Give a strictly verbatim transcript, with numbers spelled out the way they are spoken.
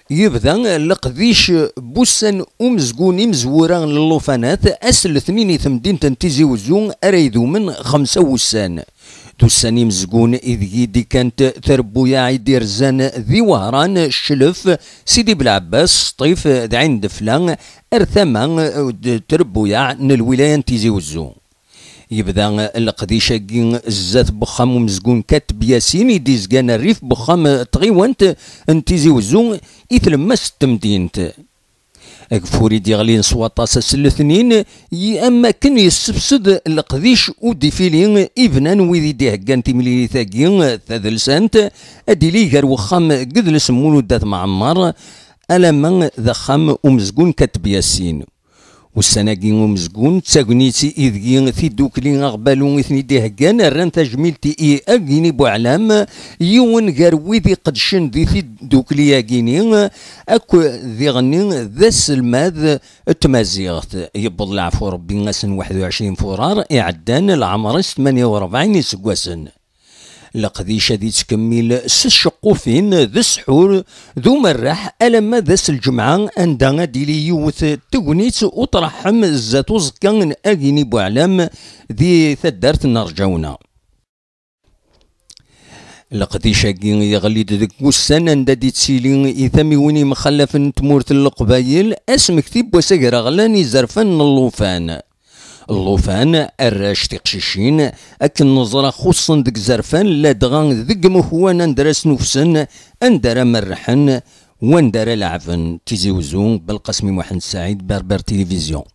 Yebda leqdic n wussan umezgun imezwura n llufanat ass n letnin i temdint n Tizi Wezzu ara idumen xemsa wussan. D ussan imezgun ideg i d-ikkant trebbuyaɛ i d-irzan di Wehran, Cclef, Sidi Belɛebbas, Sṭif d Ɛin Defla, ar tama d trebbuyaɛ n lwilaya n Tizi Wezzu. Yebda leqdic-agi zdat n wexxam umezgun Kateb Yasin i d-izgan rrif n wexxam n tɣiwant n Tizi Wezzu i tlemmast n temdint. Ageffur i d-yeɣlin s waṭas ass n letnin, am wakken yessefsed leqdic udifili i bnan wid i d-iheggan timlilit-agi tadelsant, ad d-ili gar wexxam n yidles Mulud At Mɛemmer alamma d axxam umezgun Kateb Yasin. Ussan-agi umezgun d tagnit ideg tidukli aɣbalu i ten-id-iheggan rran tajmilt i Agini Buɛlam, yiwen gar wid iqedcen di tidukli-agi-ni akk diɣenni d aselmad n tmaziɣt. Yewweḍ leɛfu Rebbi ass n waḥed u ɛecrin furar iɛeddan, leɛmer-is tmanya u rebɛin iseggasen. Leqdic ad yettkemmil s tceqqufin d ssḥur d umerreḥ alamma d ass n lǧemɛa, anda ad d-tili yiwet n tegnit uṭreḥḥem zdat uẓekka n Agini Buɛlam di taddart n Rǧawna. Leqdic-agi yeɣli-d deg wussan anda d-ittili i tamiwin imxallafen n tmurt n Leqbayel, asmekti n wass agraɣlan izerfan n llufan. Llufan, arrac, tiqcicin, akken neẓra xuṣṣen deg izerfan, ladɣa deg imuḥwan anda ara snufsen, anda ara merrḥen, wanda ara leɛben. Tizi Wezzu, Belqasmi Muḥend Saɛid, Berber Télévision.